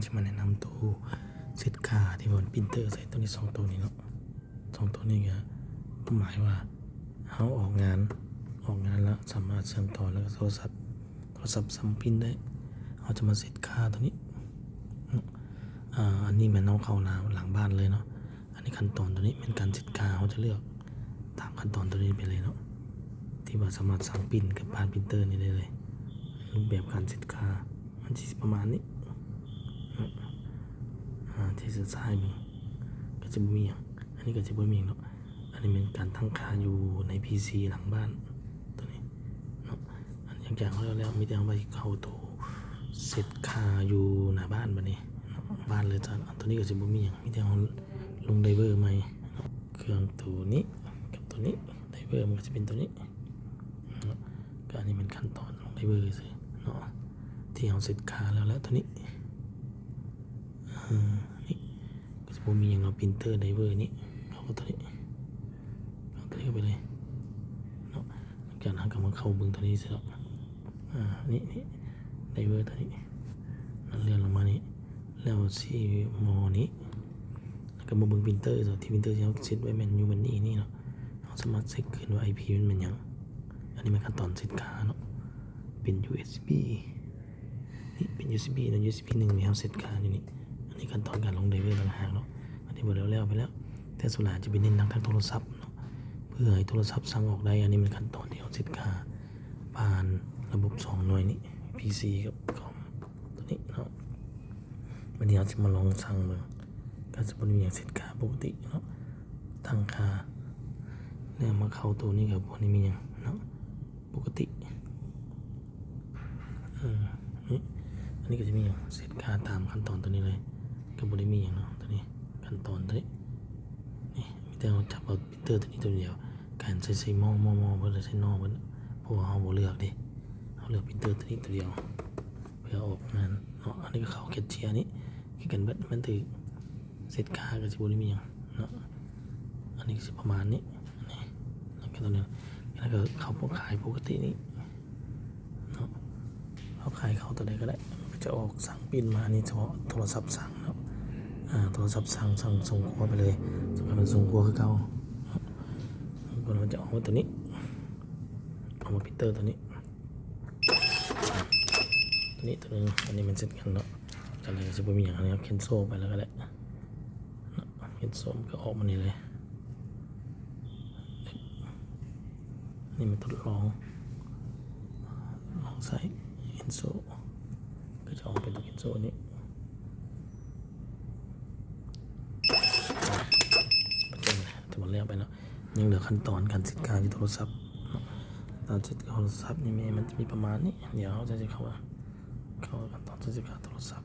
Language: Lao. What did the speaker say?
ຈະມາແນະນຳໂຕເຊັດຄ່າທີ່ວ່າປຣິນເຕີໃສ່ໂຕນີ້ ສອງໂຕນີ້ເນາະ. ສອງໂຕນີ້ກະຄວາມໝາຍວ່າເຮົາອອກງານ ອອກງານແລ້ວສາມາດເຊື່ອມຕໍ່ ແລ້ວກະໂທລະສັບ ໂທລະສັບສາມາດປຣິນໄດ້. ເຮົາຈະມາເຊັດຄ່າໂຕນີ້ເນາະ. ອາ ອັນນີ້ແມ່ນເຮົາເຂົ້າໜ້າຫຼັງບ້ານເລີຍເນາະ. ອັນນີ້ຂັ້ນຕອນໂຕນີ້ແມ່ນການເຊັດຄ່າ ເຮົາຈະເລືອກຕາມຂັ້ນຕອນໂຕນີ້ໄປເລີຍເນາະ ທີ່ວ່າສາມາດສັ່ງປຣິນກັບຜ່ານປຣິນເຕີນີ້ໄດ້ເລີຍ. ຮູບແບບການເຊັດຄ່າມັນຊິປະມານນີ້ເນາະ. ອາ ທີ່ສຸດທ້າຍນີ້ກະຈະບໍ່ມີຫຍັງ ອັນນີ້ກະຈະບໍ່ມີຫຍັງເນາະ. ອັນນີ້ແມ່ນການຕັ້ງຄ່າຢູ່ໃນພີຊີຫຼັງບ້ານໂຕນີ້ເນາະ. ອັນນີ້ຫຍັງຈາກເຮົາແລ້ວ ມີແຕ່ເຮົາໄປເຂົ້າໂຕເຊັດຄ່າຢູ່ໜ້າບ້ານບາດນີ້ເນາະ ບ້ານເລີຍຈ້າ. ອັນໂຕນີ້ກະຈະບໍ່ມີຫຍັງ ມີແຕ່ເຮົາລົງໄດເວີໃໝ່ເນາະ. ເຄື່ອງໂຕນີ້ກັບໂຕນີ້ ໄດເວີມັນກະຈະເປັນໂຕນີ້ເນາະ. ກະອັນນີ້ແມ່ນຂັ້ນຕອນລົງໄດເວີຊື່ເນາະ ທີ່ເຮົາເຊັດຄ່າແລ້ວແຫຼະໂຕນີ້. ເອີ ນີ້ກະຊິບໍ່ມີຫຍັງເນາະ ປຣິນເຕີ ໄດເວີນີ້ ເຮົາກະໂຕນີ້ ເອົາໂຕນີ້ເຂົ້າໄປເລີຍເນາະ. ຫຼັງຈາກນັ້ນເຮົາກະມາເຂົ້າເບິ່ງໂຕນີ້ເນາະ. ອາ ນີ້ ນີ້ ໄດເວີໂຕນີ້ ເລື່ອນລົງມານີ້ ແລ້ວຊີ້ໝໍ້ນີ້ ແລ້ວກະມາເບິ່ງປຣິນເຕີເນາະ ທີ່ປຣິນເຕີທີ່ເຮົາເຊັດໄວ້ແມ່ນຢູ່ແມ່ນນີ້ ນີ້ເນາະ. ເຮົາສາມາດເຊັກຄືນວ່າໄອພີມັນແມ່ນຫຍັງ. ອັນນີ້ແມ່ນຂັ້ນຕອນເຊັດຄ່າເນາະ ເປັນຢູເອັສບີ ນີ້ເປັນຢູເອັສບີເນາະ ຢູເອັສບີໜຶ່ງນີ້ເຮົາເຊັດຄ່າຢູ່ນີ້. ອັນນີ້ຂັ້ນຕອນການລົງໄດເວີຕ່າງຫາກເນາະ. ອັນນີ້ເບິ່ງແລ້ວ ແລ້ວໄປແລ້ວ ແຕ່ສ່ວນຫຼາຍຈະໄປເນັ້ນທາງ ທາງໂທລະສັບເນາະ ເພື່ອໃຫ້ໂທລະສັບສັ່ງອອກໄດ້. ອັນນີ້ແມ່ນຂັ້ນຕອນທີ່ເຮົາເຊັດຄ່າຜ່ານລະບົບສອງໜ່ວຍນີ້ ພີຊີກັບຄອມໂຕນີ້ເນາະ. ບາດນີ້ເຮົາຊິມາລອງສັ່ງເບິ່ງ ກະຊິບໍ່ໄດ້ມີຫຍັງ ເຊັດຄ່າປົກກະຕິເນາະ ຕັ້ງຄ່າ ແລ້ວມາເຂົ້າໂຕນີ້ກະບໍ່ໄດ້ມີຫຍັງເນາະ ປົກກະຕິ. ເອີ ນີ້ ອັນນີ້ກະຈະມີຫຍັງ ເຊັດຄ່າຕາມຂັ້ນຕອນໂຕນີ້ເລີຍ ກະບໍ່ໄດ້ມີຫຍັງເນາະ. ໂຕນີ້ຂັ້ນຕອນໂຕນີ້ ນີ້ມີແຕ່ເຮົາຈັບເອົາປຣິນເຕີໂຕນີ້ໂຕດຽວ ການໃສ່ ໃສ່ໝໍ້ ໝໍ້ ໝໍ້ເບິດ ໃສ່ໜໍ່ເບິດ ເພາະວ່າເຮົາບໍ່ເລືອກເດ້ ເຮົາເລືອກປຣິນເຕີໂຕນີ້ໂຕດຽວ ເພື່ອອອກງານເນາະ. ອັນນີ້ກະເຂົ້າແຄັດເຊຍນີ້ຄືກັນເບິດ ມັນຖືກເຊັດຄ່າກະຊິບໍ່ໄດ້ມີຫຍັງເນາະ. ອັນນີ້ກະຊິປະມານນີ້ ນີ້ ແລ້ວກະໂຕນີ້ ແລ້ວກະເຂົ້າພວກຂາຍປົກກະຕິນີ້ເນາະ. ເຮົາຂາຍເຂົ້າໂຕໃດກະໄດ້ ມັນກະຈະອອກສັ່ງປຣິນມາ ອັນນີ້ສະເພາະໂທລະສັບສັ່ງເນາະ. ອາ ໂທລະສັບສັ່ງ ສັ່ງສົ່ງຄົວໄປເລີຍ ສຳຄັນແມ່ນສົ່ງຄົວຄືເກົ່າເນາະ. ມັນກະຈະອອກມາໂຕນີ້ ອອກມາປຣິນເຕີໂຕນີ້ ໂຕນີ້ໂຕໜຶ່ງ. ອັນນີ້ແມ່ນເຊັ່ນກັນເນາະ ຈາກນັ້ນກະຊິບໍ່ມີຫຍັງ ອັນນີ້ເຮົາແຄນເຊິນໄປແລ້ວກະໄດ້ເນາະ. ແຄນເຊິນມັນກະອອກມານີ້ເລີຍ. ນີ້ແມ່ນທົດລອງ ລອງໃຊ້ແຄນເຊິນ ກະຈະອອກເປັນໂຕແຄນເຊິນນີ້. ຖືວ່າແລ້ວໄປເນາະ ຍັງເຫຼືອຂັ້ນຕອນການເຊັດຄ່າຢູ່ໂທລະສັບເນາະ. ການເຊັດຄ່າໂທລະສັບນີ້ແມ່ນມັນຈະມີປະມານນີ້ ດຽວເຮົາຈະເຂົ້າ ເຂົ້າຂັ້ນຕອນເຊັດຄ່າໂທລະສັບ